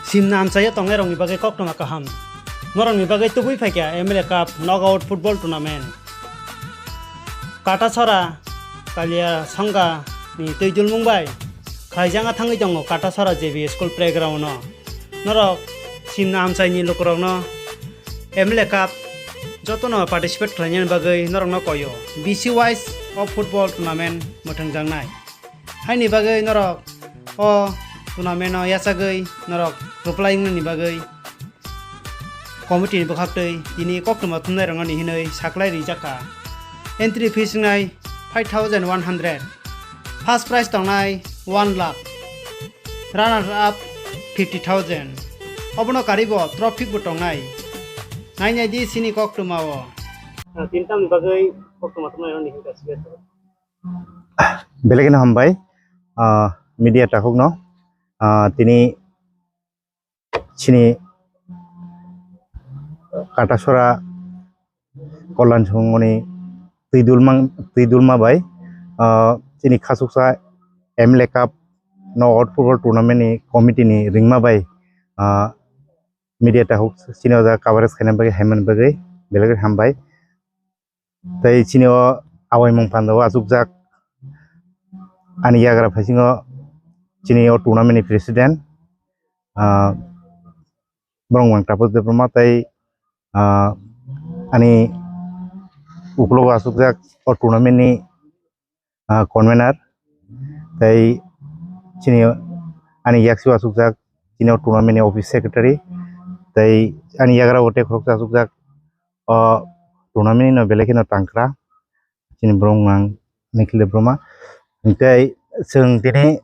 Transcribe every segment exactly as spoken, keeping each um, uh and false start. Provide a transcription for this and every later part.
Simna amchaio tongnairokni bagwi koktwma kaham. Norokni bagwi tubui phaikha M L A Cup Knockout Football Tournament. Katasora, Kaliasonga ni twi dulmung bai khlaijak thangwi tongo Katasora J B School Playground-o. Norok simna amchaini lukurokno M L A Cup jotono participate khlainani bagwi norokno koyo. B C wise o football tournament mwthangjaknai. Haini bagwi norok o tournament-o yachagwi norok kwplai wngnani bagwi committee ni bwkhaktwi tini koktwma thumnairokno hinwi saklai rijak kha. Entry fees wngnai five thousand one hundred. First prize tongnai one lakh. Runner up fifty thousand. Obono karibo trophy bo tongnai. Nainai di sini koktwma o. Tini tamni bagwi koktwma thumnairokno hinwi saklai. Belai kheno hambai, ah, media takhukno, ah, tini chini Katasora Kollan songoni twi dulmang-, twi dulma bai, ah, chini khasuksa M L A Cup Knockout Football Tournament ni committee ni ringma bai, ah, media takhuk chini o jaga coverage khaina bagwi, haimani bagwi belai kheno hambai. Tei chini o awaimung panda o achukjak ani yagra phaisingo chini o tournament ni president, ah, borok wng Tapas Debbarma tei, ah, ani uklogo achukjak o tournament ni, ah, convener tei chini ani yaksio achukjak chini o tournament ni office secretary tei ani yagra o tei khoroksa achukjak o tournament no belai kheno tangkra chini borok wng Nikhil Debbarma. Hingke chwng tini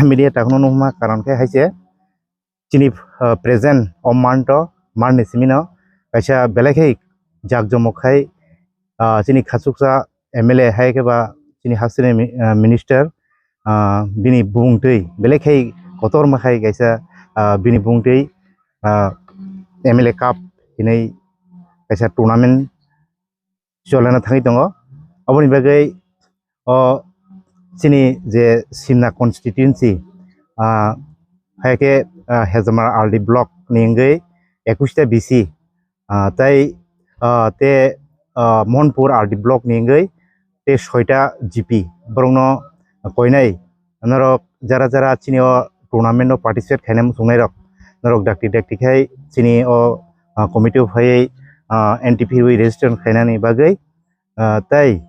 media takhukno nukma karon khe hai se chini, ah, present o month o, month ni simi no kaisa belai khe jak jomok khai, ah, chini khasuksa M L A hai khe ba chini hasteni mi-, ah, minister, ah, bini bumung twi belai khai kotorma khai kaisa, ah, bini bumung twi, ah, M L A Cup hinwi kaisa tournament cholana thangwi tongo. Aboni bagwi o chini je Simna constituency, ah, hai khe, ah, Hezamara R D block ni wngwi ekush ta B C, ah, tei, ah, te, ah, Mohanpur R D block ni wngwi tei soita G P borokno koinai. Norok jara jara chini o tournament o participate khaina muchungnai rok, norok dakti dakti khai chini o, ah, committee o phaiwi, ah, entry fee register khainani bagwi, ah, tei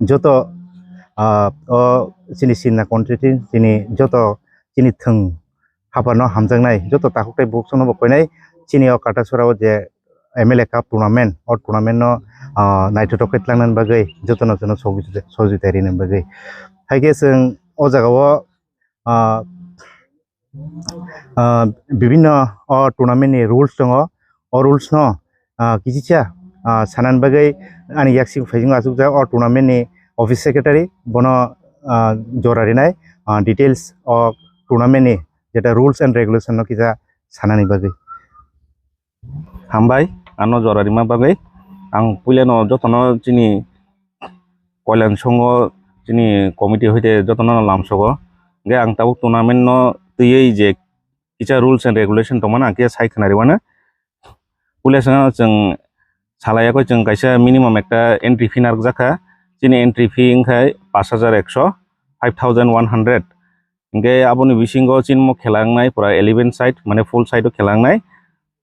joto, ah, o chini Simna constituency chini joto chini thwng haphar no hamjaknai, joto takhuk tei bukhuk no bo koinai chini o Katasora o je M L A Cup tournament, o tournament no, ah, naithothok khe tlangnani bagwi jotono jono sogwi-, sogwita rinani bagwi. Hai khe chwng o jaga o, ah, ah, bibinno o tournament ni rules tongo, o rules no, ah, kisisa, ah, sanani bagwi ani yaksing phaisingo achukjak o tournament ni office secretary, bono, ah, jora rinai, ah, details o tournament ni jeta rules and regulation no kisa sanani bagwi. Hambai, ano jora rima bagwi. Ang puilano jotono chini Koilan songo chini committee hoite jotono lamsogo. Hingke ang tabuk tournament no twiwi je kisa rules and regulation tongmani ang khe sai khna rwmani. Puila sengno chwng salai yakho chwng kaisa minimum ekta entry fee narwkjak kha. Chini entry fee wngkha pash hajar ekso, five thousand one hundred. Hingke aboni bisingo chini mo khela wngnai pura eleven side, mane full side o khela wngnai.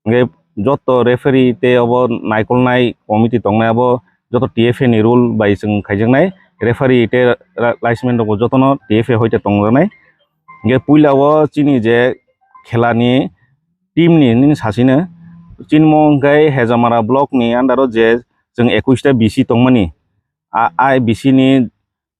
Hingke joto referee tei obo naikolnai committee tongnai, abo joto T F A ni rule bai chwng khaijaknai. Referee tei ra-, linesman rokbo jotono T F A hoite tongjaknai. Hingke puila o chini je khela ni team ni nini sasino chini mo hingke Hejamara block ni under o je chwng ekush ta B C tongmani, a, a B C ni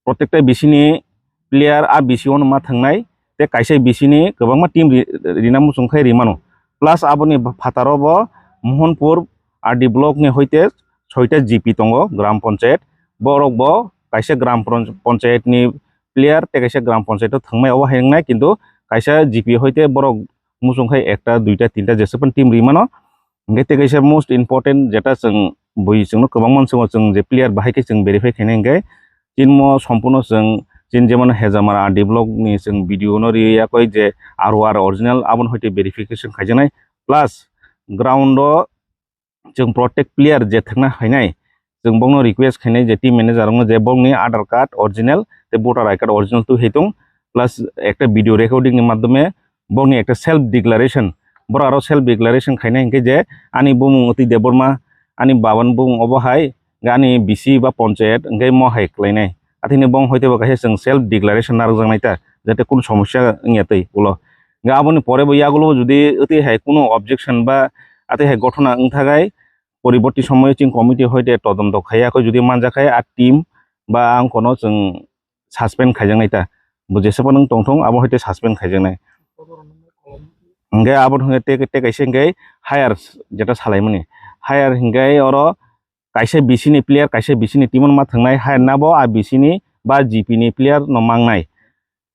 protekta B C ni player a B C o no ma thangnai, tei kaisa B C ni kwbangma team ri-, rina muchung khai rimano. Plus aboni phataro bo Mohanpur R D block ni hoite soita G P tongo, gram panchayat. Borok bo kaisa gram pon-, panchayat ni player tei kaisa gram panchayat o thangmai obo hai wngnai, kintu kaisa G P hoite borok muchung khai ekta, duita, tinta jesephan team rimano. Hingke tei kaisa most important jeta chwng bui chwngno kwbangma chwngno chwng je player bahai khe chwng verify khainai hingke chini mo sompurno chwng chini jemon Hejamara R D block ni chwng video no riwi yakoi je R O R original, aboni hoite verification khaijaknai, plus ground o chwng protect player je thwkna hainai, chwng bokno request khainai je team manager rokno je bokni Aadhaar card original tei voter I D card original twi hai tong, plus ekta video recording ni madhyome bokni ekta self declaration, borok aro self declaration khainai hinkhe je ani bumung Otwi Debbarma, ani babani bumung obo hai, ani B C ba ponchayat hinkhe mo hai khlainai. Athini bong hoite bo kaisa chwng self declaration narwkjaknai ta, jate kunu somosya wngya twi ulo. Hinkhe aboni pore bo yagulo jodi Otwi hai kunu objection ba Atwi hai gothona wngthagai, poriborti somoyo chini committee hoite todonto khaiya kho, jodi manjakhai a team ba ang kono chwng suspend khaijaknai ta, bo jesa phano wng tongthung abo hoite suspend khaijaknai. Hingke abo hingke te, te kaisa hingke higher jeta salaimani, higher hingke oro kaisa B C ni player kaisa B C ni team ma thwngnai, higher na bo a B C ni ba G P ni player no mangnai.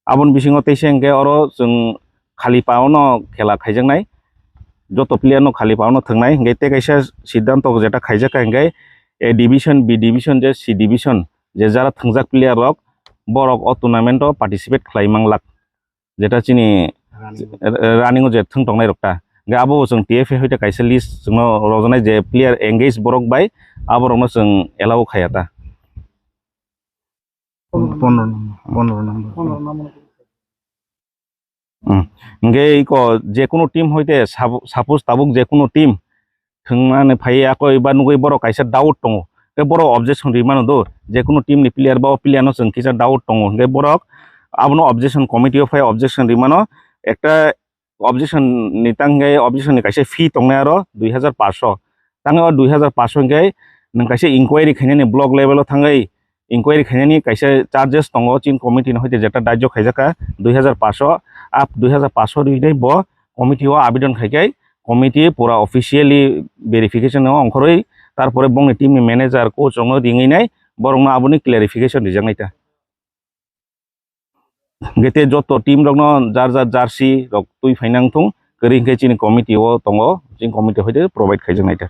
Aboni bisingo teisa hingke oro chwng khali paono khela khaijaknai, joto player no khali paono thwngnai, hingke tei kaisa siddhanto jeta khaijakha hingke A division, B division, je C division, je jara thwngjak player rok, borok o tournament o participate khlai manglak, jeta chini running o je thwng tongnai rok ta. Hingke abo bo chwng T F A hoite kaisa list chwngno rojaknai je player engage borok bai aborokno chwng allow khaiya ta. Pondro number, pondro number. Hingke iko jekunu team hoite sabo-, suppose tabuk jekunu team thwngmani phai akoi ba nugui borok kaisa doubt tongo, tei borok objection rimano do, jekunu team ni player ba o player no chwng kisa doubt tongo, hingke borok abono objection committee o phai objection rimano, ekta objection ni tang hingke objection ni kaisa fee tongnai aro dui hazar paanch sho, tang o dui hazar paanch sho hingke nwng kaisa inquiry khainani block level o thangwi inquiry khainani kaisa charges tongo, chini committee ni hoite jeta dajjo khaijak kha dui hazar paanch sho, ap dui hazar paanch sho ri bo committee o abidon khai khai committee pura officially verification o ongkhorwi, tarpore bongni team ni manager coach rokno ringwi nai borokno aboni clarification rijaknai ta. Hingke te joto team rokno jar jar jersey rok twi phainang thung, kwrwi hingke chini committee o tongo, chini committee hoite provide khaijaknai ta.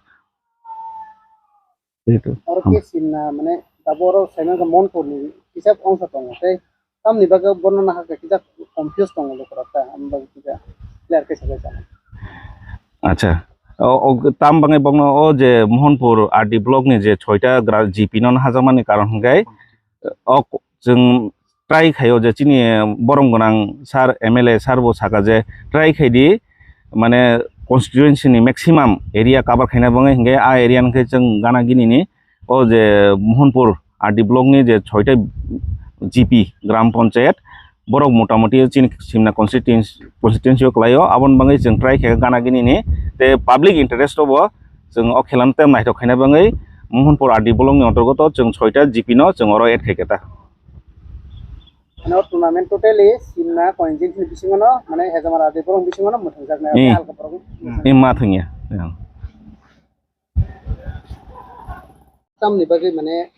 Oro khe simna, mane, tabuk oro saimang kha Monpur ni hisab ongsa tongo, tei tamni bagwi bono nahakhe kisa confuse tongo lukurok ta, amni bagwi kisa clear khe sabai chana. Acha, o, o, tam bangwi bokno o je Mohanpur R D block ni je soita gra-, G P no nahajakmani karon hwnkhe, o, chwng try khaio je chini borom gwnang sir, M L A sir bo saka je try khaidi, mane constituency ni maximum area cover khaina bangwi, hingke a area hingke chwng gana gini ni o je Mohanpur R D block ni je soita G P gram panchayat, borok motamoti chini simna constituency, constituency o kwlaio, aboni bangwi chwng try khe gana gini ni tei public interest o bo chwng o khela no tem naithok khaina bangwi Mohanpur R D block ni ontorgoto chwng soita G P no chwng oro add khaikha ta. Mane o tournament totally simna constituency ni bisingo no, mane Hejamara R D borok bisingo no mwthangjaknai, hmm, tei alka borok ni. Hmm, ma thangya. Tamni bagwi mane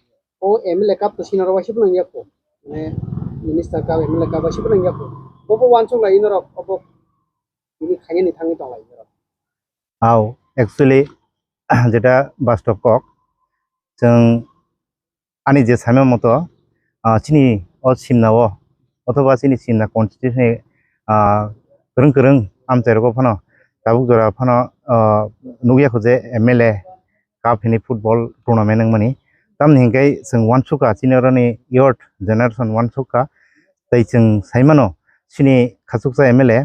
o M L A cup to sinaro waisa phano wngya kho, mane minister cup, M L A cup waisa phano wngya kho. Bobo wansuk lai norok obo bini khainani thangwi tong lai norok. Au, actually, jeta bastob kok, chwng ani je saimang moto, ah, chini o simna o, othoba chini simna constituency ni, ah, kwrwng kwrwng amchai rogo phano tabuk jora phano, ah, nukya kho je M L A cup hini football tournament wngmani. Tamni hinkhe chwng wansukha chini oroni youth generation wansukha, tei chwng saimano chini khachuksa M L A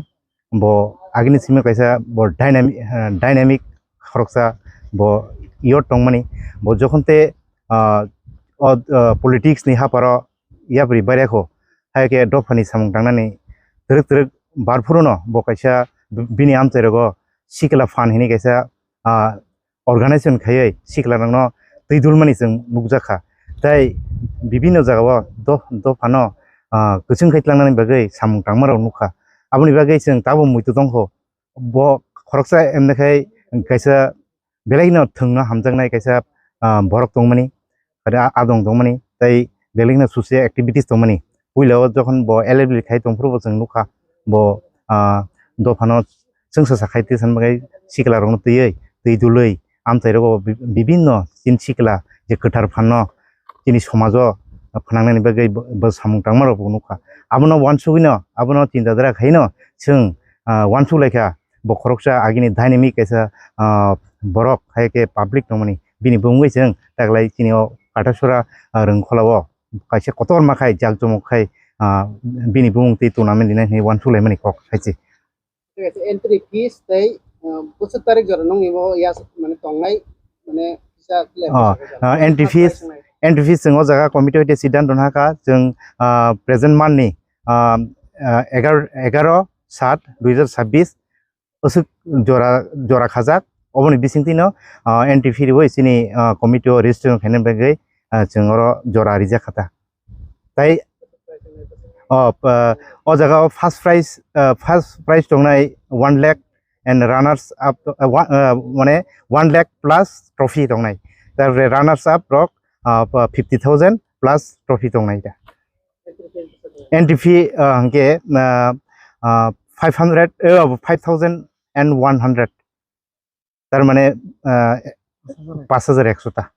bo agini simi kaisa bo dynamic, eh, dynamic khoroksa bo youth tongmani, bo jokhon te, ah, o, ah, politics ni haparo yapri bairya kho, hai khe dophani samung tangnani twrwk twrwk barphuruno bo kaisa bini amchai rogo sikla phan hini kaisa, ah, organization khaiwi sikla rokno twi dulmani chwng nukjakha. Tei bibinno jagao do-, dophano, ah, kwchwng khai tlangnani bagwi samung tangmarok nukha. Aboni bagwi chwng tabuk muitu tongkho. Bo khoroksa emne khai kaisa belaino thwngno hamjaknai kaisa, ah, borok tongmani, aro a-, adong tongmani, tei belaino social activities tongmani. Puila o jokhon bo L L B khai tongphuru bo chwng nukha, bo, ah, dophano chwngsa sa khai twi san bagwi sikla rokno twiwi, twi dului, amchai rogo bi-, bibinno chini sikla je kwthar phanno chini somajo, khwnangnani bagwi bo, bo samung tangmarokbo nukha. Abono uansugwino, abono chinta dara khaino chwng, ah, uansuk laikha, bo khoroksa agini dynamic kaisa, ah, borok, hai khe public tongmani, bini bumungwi chwng taklai chini o Kathasora, ah, Rwngkholao kaisa kotorma khai, jakjomok khai, ah, bini bumung twi tournament rinai hwnwi uansuk laimani kok hai se. Thik ase, entry fees tei, ah, bwswk tarik jora nung imo yas mane tongnai mane kisa clear Oh, kisa kisa. Ah, entry First fees, prize wngnai. Entry fees chwng o jaga committee hoite siddhanto nahakha chwng, ah, present month ni, ah, ah, egaroh, egaroh sat dui hazar chabbish aswk jora, jora khajak, oboni bisingtwino, ah, entry fee riwi chini, ah, committee o registration khaina bagwi, ah, chwng oro jora rijak kha ta. Tai, oh, pa, o jaga o first prize, ah, first prize tongnai one lakh and runners up, ah, wa-, ah, mane one lakh plus trophy tongnai. Tarpore runners up rok, ah, pa, fifty thousand plus trophy tongnai da. Entry fee, ah, hwnkhe, ah, ah, five hundred, eh, five thousand and one hundred. Tar mane, ah, pash hajar ekso ta.